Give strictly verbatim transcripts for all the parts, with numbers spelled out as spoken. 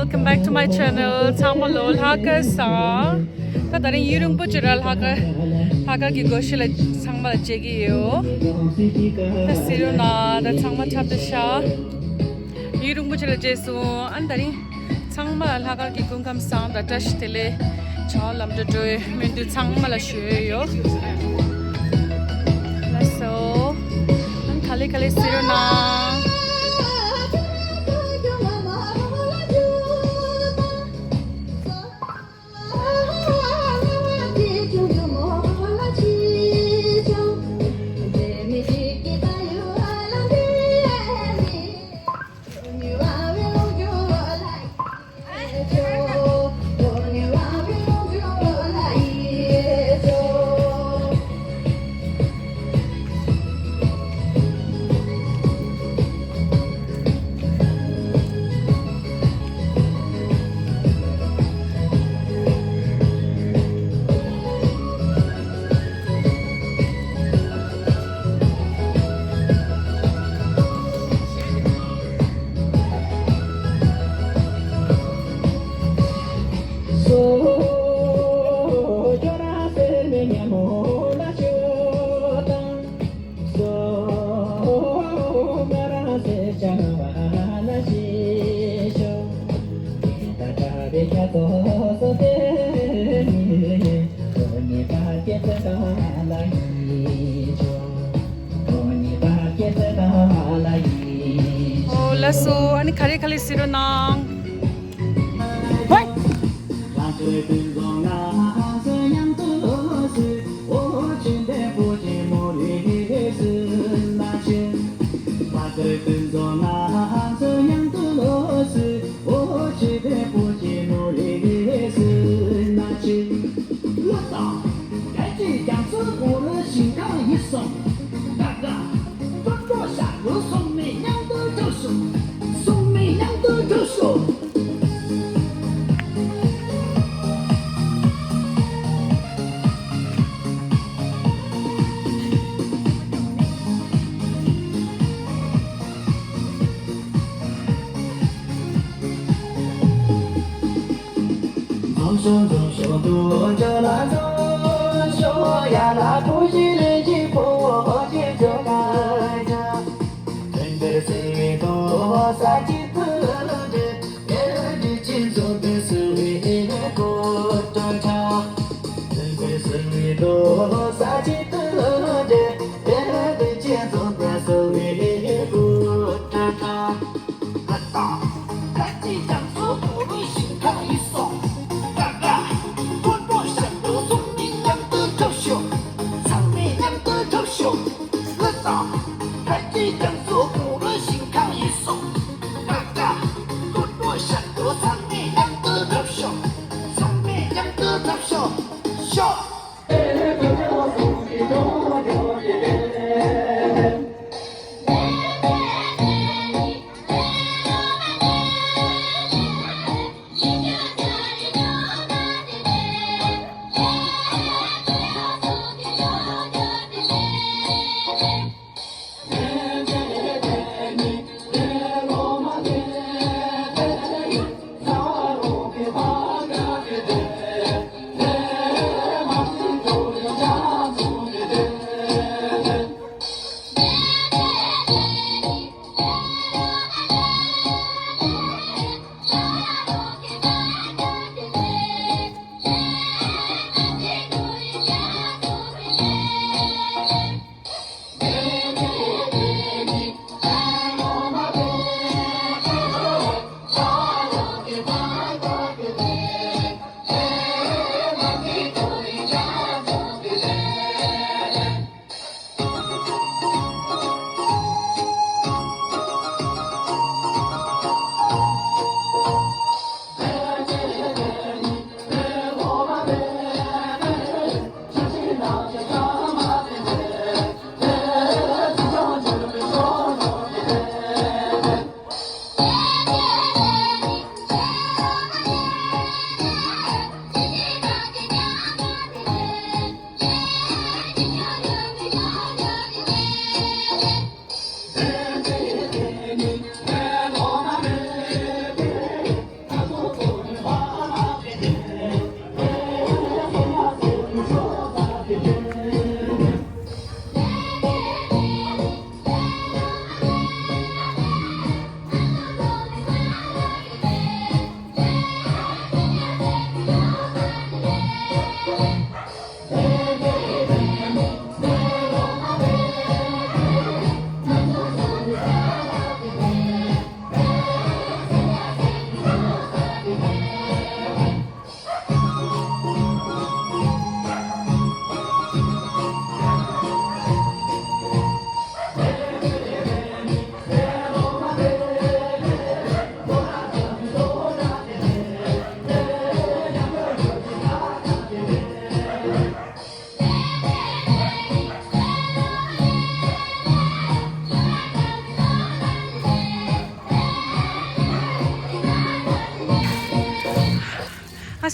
Welcome back to my channel. ཚང་མ་ལོ་ལྷག་དཀར་བཟང་། ད་དེ་རིང་ཡུན་རིང་པོ་ཅིག་ར་ལྷག་དཀར་ལྷག་དཀར་གྱི་སྒོ་ཕྱི་ལ་ཚང་མ་ལ་མཇལ་གྱི་ཡོད། ད་སི་རུ་ན་ད་ཚང་མ་འཁྲབ་སྟེ་ཤག་ཡུན་རིང་པོ་ཅིག་ལ་མཇལ་སོང་། ཨ་ནི་དེ་རིང་ཚང་མ་ལ་ལྷག་དཀར་གྱི་སྐུ་ཁམས་བཟང་དང་བཀྲ་ཤིས་བདེ་ལེགས། བྱ་བ་ལམ་འགྲོ་འགྲོ་བའི་སྨོན་འདུན་ཚང་མ་ལ་ཞུ་ཡི་ཡོད། ལགས་སོ། ཨ་ནི་ག་ལེ་ག་ལེ་སི་རུ་ན། ཨོ་ལགས་སོ། ཨ་ནི་ག་ལེ་ག་ལེ་སི་རུ་ན། ཝའི།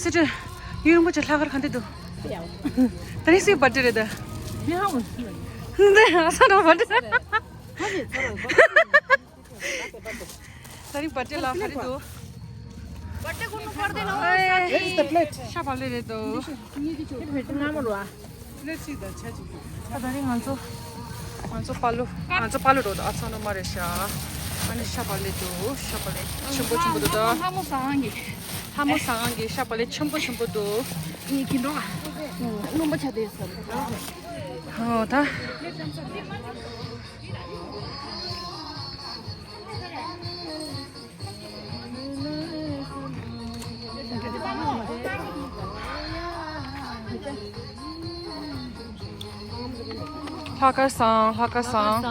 སི་ཏྲ་ཡུན་རིང་པོ་ཅིག་ལྷག་དཀར་ག་འདྲ་འདུག་ད་རིང་སུའི་བར་ཐི་ཌེ་རེད་ད། འདི་ཨ་ས་ར་བར་ཐི་ཌེ། ད་རིང་བར་ཐི་ཌེ་ལ་ག་རེ་འདུག Where is the plate? ཤ་བག་ལེབ་རེད་འདུག་ད་ད་རིང་ང་ཚོ་ང་ཚོ་པ་ལོ་ང་ཚོ་པ་ལོ་འགྲོ་འདུག་ཨ་ཚང་ནོ་མ་རེད་ཤག་ཨ་ནི་ཤ་བག་ལེབ་འདུག་ཤ་བག་ལེབ་ཆེན་པོ་ཆེན་པོ་འདུག་ད་ལྷ་མོ་ཟ་ཁང་གི་ལྷ་མོ་ཟ་ཁང་གི་ཤ་བག་ལེབ་ཆེན་པོ་ཆེན་པོ་འདུག་ངས་གྱེན་འགྲོ་ཨ། རློན་པ་ཆགས་བསྡད་སོང་། ཨོ་ད། ལྷག་དཀར་བཟང་། ལྷག་དཀར་བཟང་།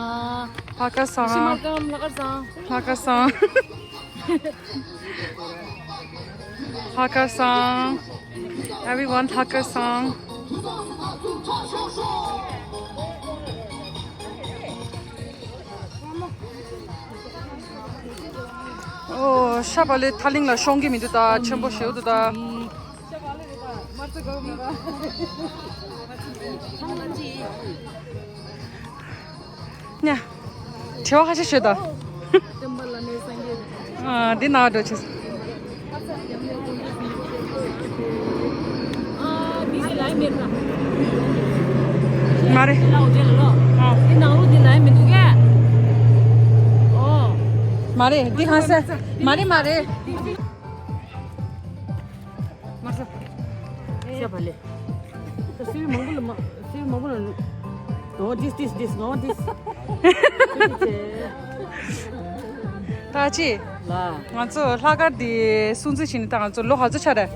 ལྷག་དཀར་བཟང་། ལྷག་དཀར་བཟང་། ལྷག་དཀར་བཟང་། ལྷག་དཀར་བཟང་། Everyone ལྷག་དཀར་བཟང་། ཨོ་ཤ་བག་ལེབ་ཐག་རིང་ལ་ཤོང་གི་མི་འདུག་ད་ཆེན་པོ་ཞེ་པོ་འདུག་ད། ཉ། དྲི་བ་ཁ་ཤས་ཤོད་ད། ཨ་འདི་ན་འགྲོ་ཆེ། མ་རེད། ཨ། མ་རེད་འདི་གང་ཟེར། མ་རེད་མ་རེད། མ་ཟ། ཤ་བག་ལེབ། ད་སིལ་མང་པོ་ལ་མ། སིལ་མང་པོ་ལ། No this this this no this. ད་ཅི། ལ། ང་ཚོ་ལྷག་དཀར་འདི་སྲུང་བརྩི་བྱས་ནས་ད་ང་ཚོ་ལོ་ག་ཚོད་ཆགས་རེད།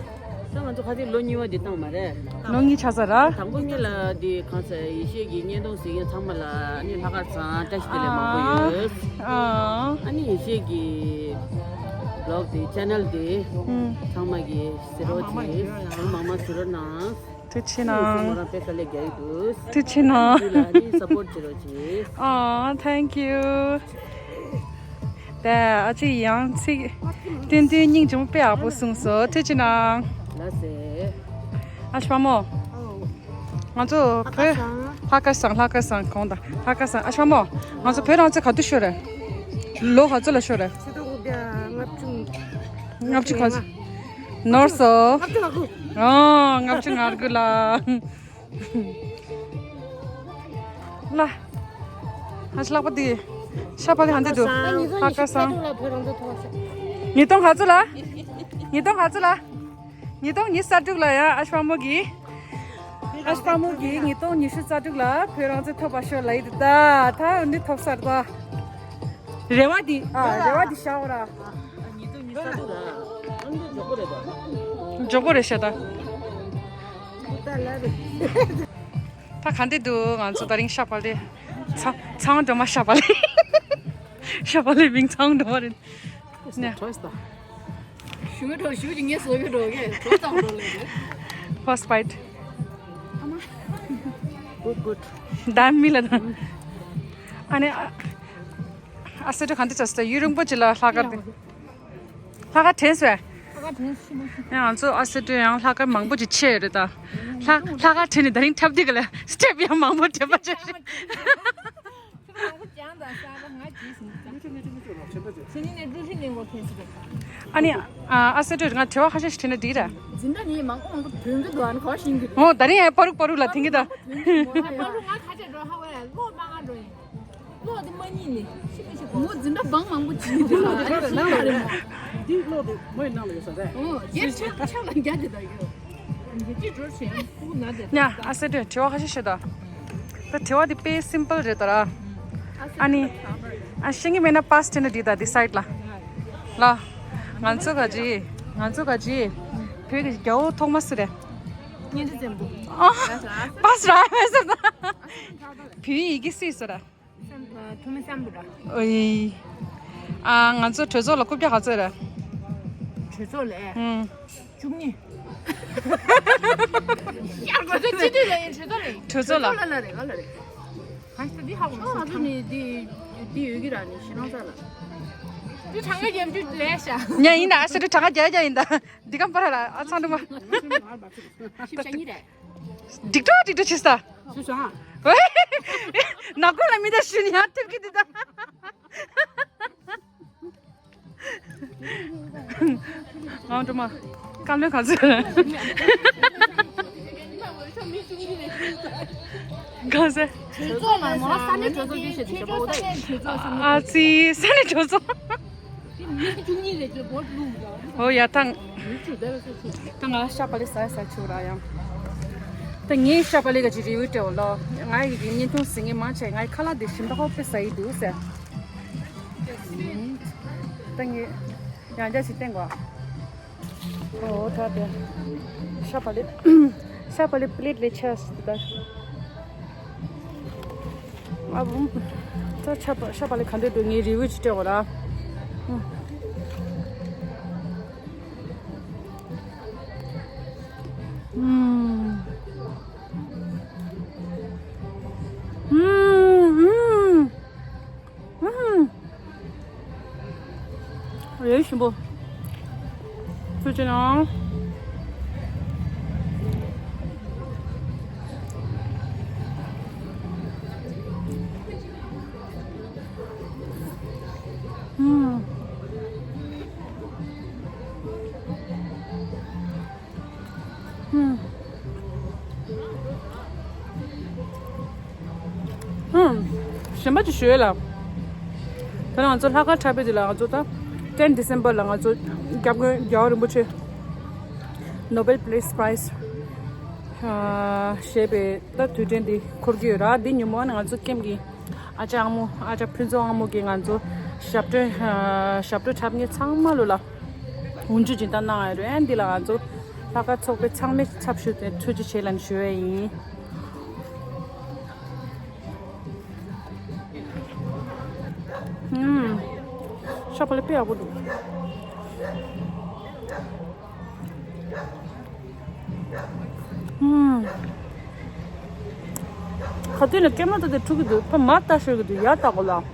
ད་ང་ཚོ་ཁ་སང་ལོ་གཉིས་པ་འདི་བཏང་མ་རེད། ལོ་གཉིས་ཆགས་ས་ར། དང་པོ་ཉིད་ལ་འདི་གང་ཟེར་ཡེ་ཤེས་ཀྱི་བརྙན་ཐུང་གཟིགས་མཁན་ཚང་མ་ལ་ཨ་ནི་ལྷག་དཀར་བཟང་བཀྲ་ཤིས་བདེ་ལེགས་མང་པོ་ཡོད། ཨ། ཨ་ནི་ཡེ་ཤེས་ཀྱི་བི་ལོག་དེ་ཆེ་ནལ་དེ་ཚང་མ་གི་གཟིགས་རོགས་བྱེད། མང་མང་གཟིགས་རོགས་གནང་། ཐུགས་རྗེ་ཆེ་གནང་། ང་རང་དཔེ་དཀའ་ལས་རྒྱག་གི་འདུག་ཐུགས་རྗེ་ཆེ་གནང་། ལ་ནི་སབ་པོར་བྱེད་རོགས་བྱེད། ཨ། Thank you། ད་ཨ་ཅེ་ཡང་ཚིག་ཏན་ཏན་སྙིང་རྗེ་མོ་དཔེ་ཡག་པོ་གསུངས་སོང་། ཐུགས་རྗེ་གནང་། ལགས་སེ། ཨ་ཞ་པ་མོ། ང་ཚོ་བོད། ལྷག་དཀར་བཟང་། ལྷག་དཀར་བཟང་། གོང་དང་ལྷག་དཀར་བཟང་། ཨ་ཞ་པ་མོ། ང་ཚོ་བོད་རང་བཙན་ག་དུས་ཤོར་རེད། ལོ་ག་ཚོད་ལ་ཤོར་རེད། ཆིག་སྟོང་དགུ་བརྒྱ་ལྔ་བཅུ། ལྔ་བཅུ་ག་ཚོད། ནོར་སོང་། ལྔ་བཅུ་ང་དགུ། ཨོ། ལྔ་བཅུ་ང་དགུ་ལ། ལ། ཧ་ཅི་ལག་པ་འདི། ཤ་བག་ལེབ་ཧ་འདི་འདུག་ལྷག་དཀར་བཟང་། ཉིས་སྟོང་ག་ཚོད་ལ། ཉིས་སྟོང་ག་ཚོད་ལ། ཉིས་སྟོང་ཉི་ཤུ་རྩ་དྲུག་ལ་ཡང་ཨ་ཞ་པ་མོ་གིས། ཨ་ཞ་པ་མོ་གིས་ཉིས་སྟོང་ཉི་ཤུ་རྩ་དྲུག་ལ་བོད་རང་བཙན་ཐོབ་པ་ཤོག་ལབ་ཡི་འདུག་ད་ད་འདི་ཐོབ་ས་རེད་ད། རེ་བ་འདི། ཨ། རེ་བ་འདི་བཞག་འོ་ར། མགྱོགས་པོ་རེད་ཤག་ད། ད་ག་འདྲ་འདུག་ང་ཚོ་ད་རིང་ཤ་བག་ལེབ། ཚ་ཚང་སྒྲོལ་མ་ཤ་བག་ལེབ། ཤ་བག་ལེབ་མིང་ཚང་སྒྲོལ་མ་རེད། ནས། ཞུ་གི་འགྲོ་ཞུ་གི་ངས་བཟོ་གི་འགྲོ་གི་བཟོ་ཙམ་འགྲོ་ལེ་གི། First bite. Good, good. ད་མི་ལ་ད། ཨ་ནི་ཨ་ཨ་སེ་ཏྲ་ག་འདྲ་བྱས་སོང་ཡུན་རིང་པོ་ཅིག་ལ་ལྷག་དཀར་དེ། ལྷག་དཀར་དྲན་སོང་། ལྷག་དཀར་དྲན་སོང་། ཡང་ང་ཚོ་ཨ་སེ་ཏྲ་ཡང་ལྷག་དཀར་མང་པོ་ཅིག་ཆད་ཡོད་རེད་ད། ལྷག་ལྷག་དཀར་དྲན་ནས་ད་རིང་འཁྲབ་དུས་ག་ལ་སི་ཊེབ་ཡང་མང་པོ་འགྲེམས་པ་བྱས། ཨ་ནི་ཨ་ཨ་སེ་ཏྲ་ང་དྲི་བ་ཁ་ཤས་ཤིག་དྲིས་ན་འགྲིག་རེད། འཛིན་གྲྭ་ནི་མང་པོ་མང་པོ་ཐོན་གྱི་འདུག་ཨ་ནི་ག་བ་ཤེས་ཀྱི། ཨོ་ད་རིང་ཡང་པ་རུག་པ་རུག་ལ་ཐོན་གྱི་ད། པ་རུག་ང་ཁ་ཆེ་འགྲོ་ཧ་བ་ཡ་ལོ་མ་ང་འགྲོ་ཡིན། ལོ་དེ་མ་ཉིད་ནི་ཤི་མི་ཤི་གོ། མོ་འཛིན་གྲྭ་བང་མང་པོ་བྱིན་གྱི་འདུག་ཨ་ནི་ཤི་མ་རེད་མོ། འདི་ལོ་དེ་མོའི་ནང་ལ་ཡོད་ས་རེད། ཨོ་རྒྱལ་ཆེ་ཆ་ལ་རྒྱ་དེ་ད་ཡོད། ཉ་ཨ་སེ་ཏྲ་དྲི་བ་ཁ་ཤས་ཤོད་དང་། ད་དྲི་བ་འདི་དཔེ་སིམ་པལ་རེད་ད་ར། ཨ་ནི། ཨ་ཤེས་ཀྱི་མེད་ན་པཱ་སི་བྲིས་ན་འགྲིག་ད་འདི་སའིཌ་ལ། ལ། ང་ཚོ་ག་ཅི། ང་ཚོ་ག་ཅི། བོད་ཀྱི་རྒྱལ་པོ་ཐོག་མ་སུ་རེད། གཉན་རི་བཙན་པོ། ཨ། པཱ་སི་ར་མེ་སར་ད། བོད་ཡིག་གི་སུས་སུ་ར། སམ་ཨ་ཐོ་མི་སམ་བྷོ་ཊ། ཨོའི། ཨ་ང་ཚོ་གྲོས་ཚོགས་ལ་རྐུབ་བཀྱག་ག་ཚོད་རེད། གྲོས་ཚོགས་ལ། ཨུམ། བཅུ་གཉིས། ཡར་གོ་ཚོད་སྤྱི་འཐུས་ལ་ཡིན་གྲོས་ཚོགས་ལ་ཡིན། གྲོས་ཚོགས་ལ། གྲོས་ཚོགས་ལ་ལ་རེད་ལ་རེད། གང་ཞིག་འདི་ཧ་གོ་མ་སོང་། ང་ཚོ་ནི་འདི་འདི་ཡོད་ཀྱི་ར་ནི་ཞི་ལོང་ས་ལ། དུ་གྲངས་ཀ་རྒྱབ་རྒྱུ་ལས་ཤ། ཉན་ཡིན་ད། ཨ་ཤ་དུ་གྲངས་ཀ་རྒྱག་རྒྱག་ཡིན་ད། འདི་གམ་པ་ར་ལ་ཨ་ཚང་འགྲོ་མ། ཤི་བྱ་གཉིས་རེད། འགྲིག་འགྲོ་འགྲིག་འགྲོ་བྱེད་ས། སུ་སོང་ཨ། ནག་པོ་ལ་མི་ད་ཞུ་ནི་ཡང་ཐེབས་ཀྱི་འདི་ད། ཨང་དུ་མ། བཀའ་བློན་ག་ཚོད། ག་ཚོད། གྲོས་ཚོགས་ལ་མོ་ས་གནས་གྲོས་ཚོགས་ཅི་ཞིག་དེ་ཞེ་པོ་ཨ་ཙི་ས་གནས་གྲོས་ཚོགས། ཨོ་ཡ་ཐང་། ད་ང་ཤ་པ་ལི་ཟ་ཟ་ཆུ་ར་ཡང་། ད་ངའི་ཤ་པ་ལི་ག་ཅི་རི་བུ་སྤྲད་འོ་ལོ། ང་ཡི་གི་བརྙན་ཐུང་གཟིགས་མཁན་མང་ཆེ་ངའི་ཁ་ལག་འདི་ཞིམ་ད་ཧོབ་སྟེ་ཟ་ཡི་འདུག་ཟེར། ད་ངས་ཡང་བསྐྱར་ཞིག་བསྟན་དགོས། ཨོ་ད་དེ། ཤ་པ་ལི། ཤ་པ་ལི་པི་ལེ་ཊི་ལས་ཆེ་ཟེར་ད། ཨ་བུ། ད་ཤ་པ་ཤ་པ་ལི་ག་འདྲ་འདུག་ངའི་རི་བུ་ཅིག་སྤྲད་འོ་ར། ཨུམ། ཨུམ། ཨུམ། རེད་ཞིམ་པོ། ཐུགས་རྗེ་གནང་། ཨུམ། ཧུམ། ཧུམ། གཞན་པ་ཅིག་ཞུ་ཡས་ལ། ད་ང་ཚོ་ལྷག་དཀར་འཁྲབ་པའི་དུས་ལ་ང་ཚོ་ད་ཊེན་ཌི་སེམ་བར་ལ་ང་ཚོ་སྐྱབས་མགོན་རྒྱལ་བ་རིན་པོ་ཆེ་ནོ་བེལ་པི་སི་པི་རའི་ཛི་ཞེས་པའི་ད་དུས་དྲན་འདི་འཁོར་གྱི་ཡོད་ར། འདི་ཉིན་མོ་ནས་ང་ཚོ་ཀེམ་གྱི་ཨ་ཅག་ཨ་མོ་ཨ་ཅག་ཕུན་ཚོགས་ཨ་མོ་གིས་ང་ཚོ་ཞབས་བརྟན་ཞབས་བྲོ་འཁྲབ་མཁན་ཚང་མ་ལོ་ལ་འོས་བསྡུ་སྦྱིན་བདག་གནང་ཡོད་རེད། འདི་ལ་ང་ཚོ་ལྷག་དཀར་ཚོགས་པའི་ཚང་མས་ཚབ་ཞུས་ཏེ་ཐུགས་རྗེ་ཆེ་ལབ་ཞུ་ཡས་ཡིན། ཨུམ། ཤ་པ་ལི་དཔེ་ཡག་པོ་འདུག་ཨུམ། ག་དུས་ནས་ཀེ་མ་ཏོ་དེ་འཁྲུག་གི་འདུག་ཕ་མ་ལྟ་ཤོར་གི་འདུག་ཡར་ལྟ་གོ་ལ། ཨུམ།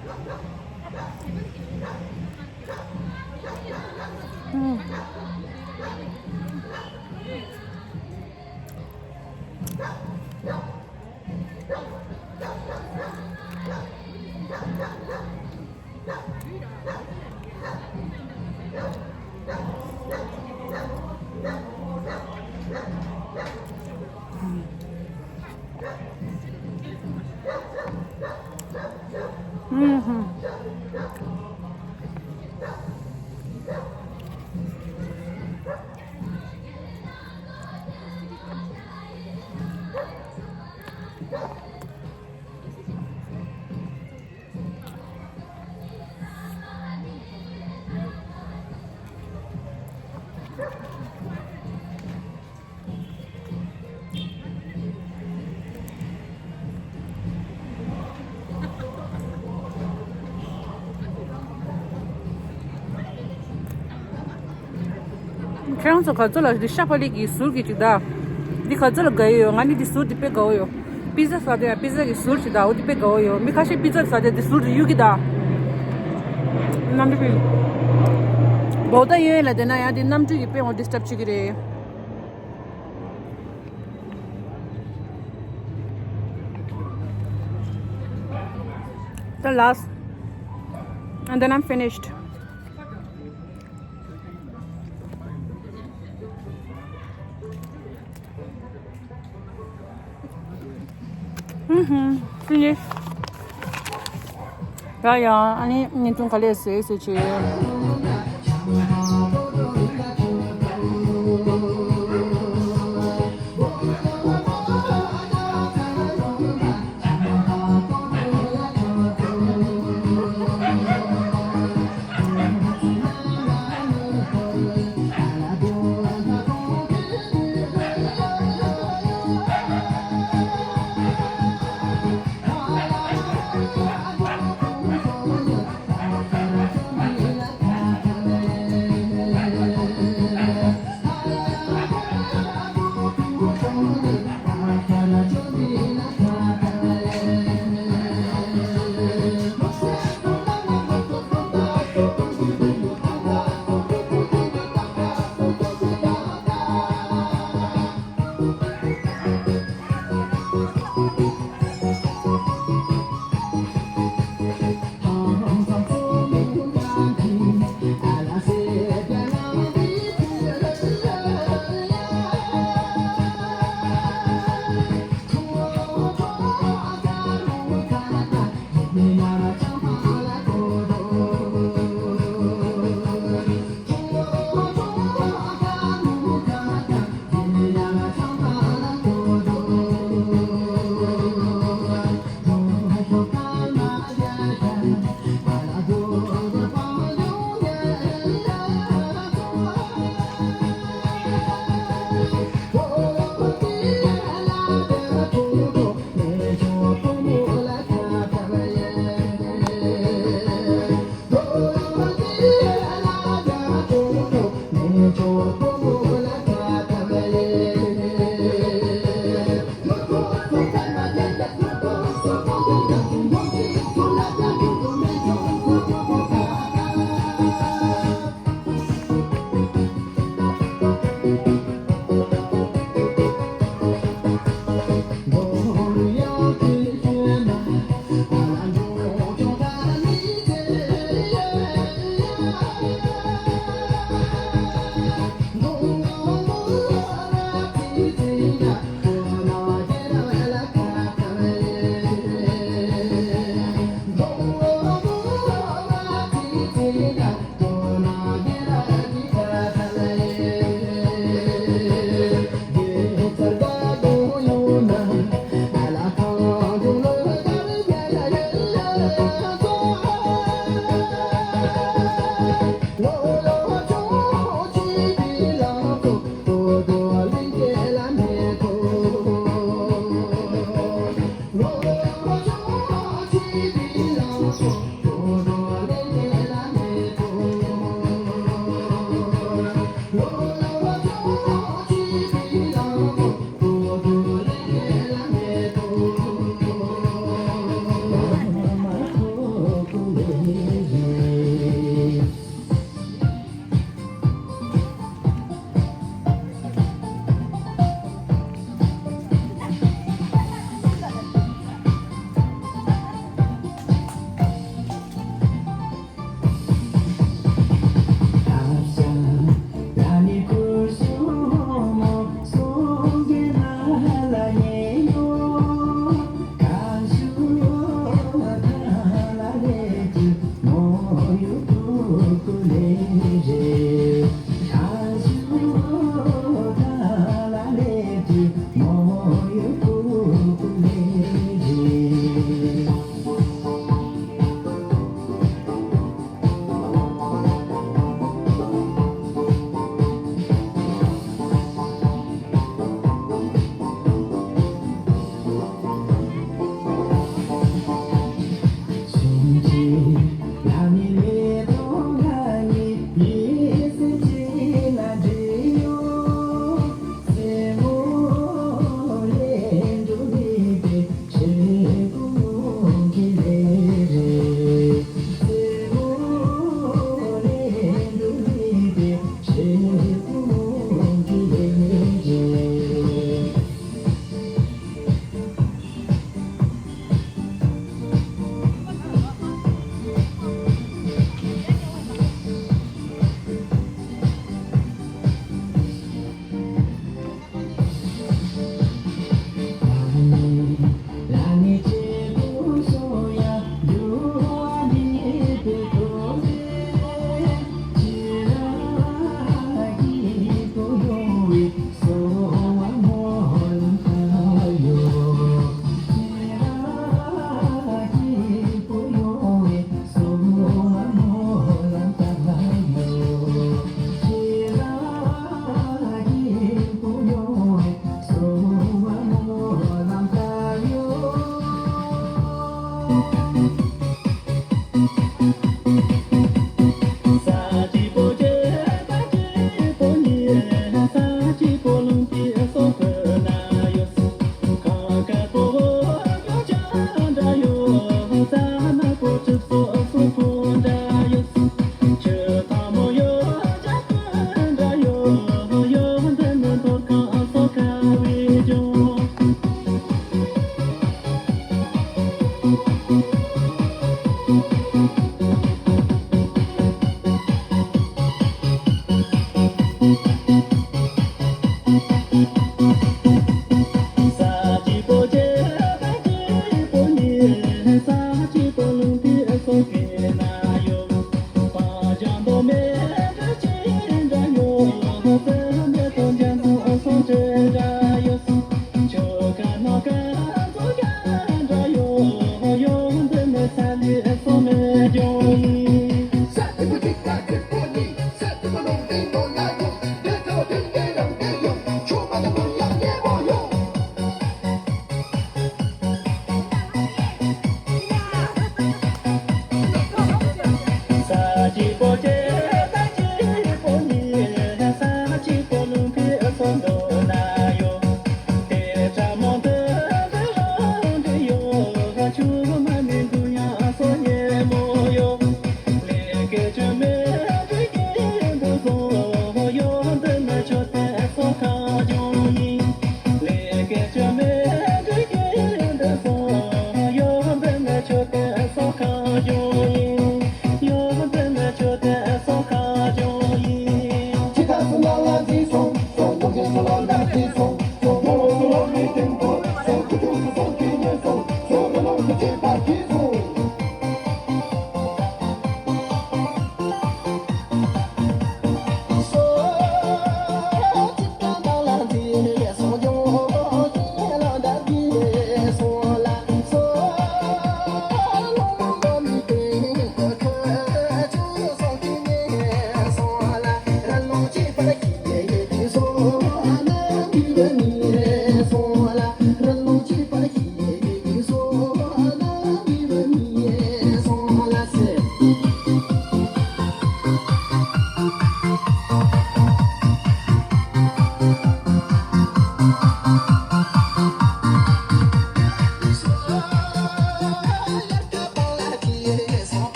ཁྱེད་རང་ཚོ་ག་ཚོད་ལ་འདི་ཤ་པ་ལི་གི་ཟུར་གྱི་ཅིག་ད། འདི་ག་ཚོད་ལ་དགའ་ཡི་ཡོད། ང་ནི་འདི་ཟུར་འདི་དཔེ་དགའ་བོ་ཡོད། པི་ཛ་ཟ་དུས་ཡང་པི་ཛ་གི་ཟུར་ཅིག་ད། འོ་འདི་དཔེ་དགའ་བོ་ཡོད། མི་ཁ་ཤས་པི་ཛ་ཟ་དུས་འདི་ཟུར་དུ་གཡུག་གི་ད། གནམ་གྲུ་པི། བོག་ད་ཡོད་ལ་དེ་ན་ཡང་འདི་གནམ་གྲུ་གི་དཔེ་འོ་ཌི་སི་ཊབ་བྱེད་ཀྱི་རེད། The last, and then I'm finished. Mm-hmm. Finish. ཡ་ཡ། ཨ་ནི་བརྙན་ཐུང་ག་ལེར་བཟོས་བཟོས་བྱས།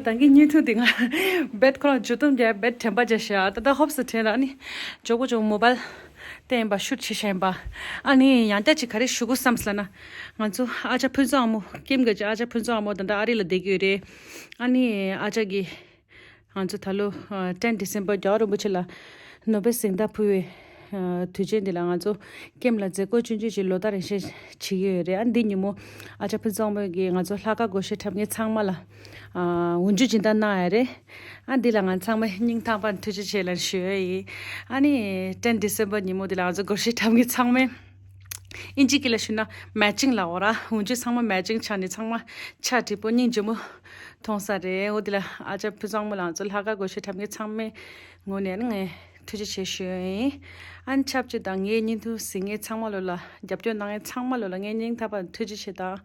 ད་གིན་བརྙན་ཐུང་དེ་ང་བེད་ཁོ་རང་ཇོ་ཏོམ་རྒྱ་བེད་དྲན་པ་རྒྱ་ཤ་ད་ད་ཧོབ་སི་དྲན་ལ་ནི་ཇོ་གོ་ཇོ་མོ་བལ་བསྟན་པ་ཤུད་ཆེ་ཤན་པ། ཨ་ནི་ཡང་བསྐྱར་ཅིག་ག་རེ་ཞུ་དགོས་བསམ་སླ་ན། ང་ཚོ་ཨ་ཅག་ཕུན་ཚོགས་ཨ་མོ་ཀེམ་ག་ཅི་ཨ་ཅག་ཕུན་ཚོགས་ཨ་མོ་ད་ད་ཨ་རི་ལ་བསྡད་ཀྱི་ཡོད་རེད། ཨ་ནི་ཨ་ཅག་གི་ང་ཚོ་ད་ལོ་ཨ་ཊེན་ཌི་སེམ་བར་རྒྱལ་བ་རིན་པོ་ཆེ་ལ་ནོ་བེལ་གཟེངས་རྟགས་ཕུལ་བའི་ཨ་དུས་ཆེན་འདི་ལ་ང་ཚོ་ཀེམ་ལ་མཛད་སྒོ་ཆུང་ཆུང་ཞིག་ལོ་ལྟར་རེ་བཞིན་བྱེད་ཀྱི་ཡོད་རེད། ཨ་འདི་ཉིན་མོ་ཨ་ཅག་ཕུན་ཚོགས་མོས་ཀྱིས་ང་ཚོ་ལྷག་དཀར་སྒོར་གཞས་འཁྲབ་མཁན་ཚང་མ་ལ་ཨ་འོས་འཇུག་སྦྱིན་བདག་གནང་ཡ་རེད། ཨ་འདི་ལ་ང་ཚང་མ་སྙིང་ཐག་པ་ཐུགས་རྗེ་ཆེ་ལ་ཞུ་ཡ་ཡིན། ཨ་ནི་ཊེན་ཌི་སེམ་བར་ཉིན་མོ་འདི་ལ་ང་ཚོ་སྒོར་གཞས་འཁྲབ་མཁན་ཚང་མས་ཨིན་ཇི་སྐད་ལ་ཞུ་ན་མེ་ཅིང་ལ་འོ་ར་འོས་འཇུག་ཚང་མ་མེ་ཅིང་ཆགས་ནས་ཚང་མ་ཆ་དྲི་པོ་སྙིང་རྗེ་མོ་མཐོང་ས་རེད། འོ་འདི་ལ་ཨ་ཅག་ཕུན་ཚོགས་མོ་ལ་ང་ཚོ་ལྷག་དཀར་སྒོར་གཞས་འཁྲབ་མཁན་ཚང་མའི་ངོས་ནས་ནི་ངས་ཐུགས་རྗེ་ཆེ་ཞུ་ཡ་ཡིན། ཨ་ནི་ཆབས་ཅིག་དང་ངའི་བརྙན་ཐུང་གཟིགས་མཁན་ཚང་མ་ལོ་ལ་རྒྱབ་སྐྱོར་གནང་མཁན་ཚང་མ་ལོ་ལ་ངས་སྙིང་ཐག་པ་ཐུགས་རྗེ་ཆེ་དང་།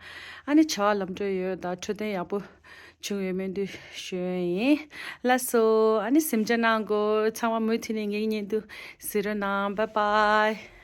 ཨ་ནི་བྱ་བ་ལམ་འགྲོ་ཡོད་དང་འཕྲོད་བསྟེན་ཡག་པོ་བྱུང་ཡོད་སྨོན་འདུན་ཞུ་ཡ་ཡིན། ལགས་སོ། ཨ་ནི་གཟིམ་འཇག་གནང་གོ་ཚང་མ་མུ་མཐུད་ནས་ངའི་བརྙན་ཐུང་གཟིགས་རོགས་གནང་། བཱའི་བཱའི།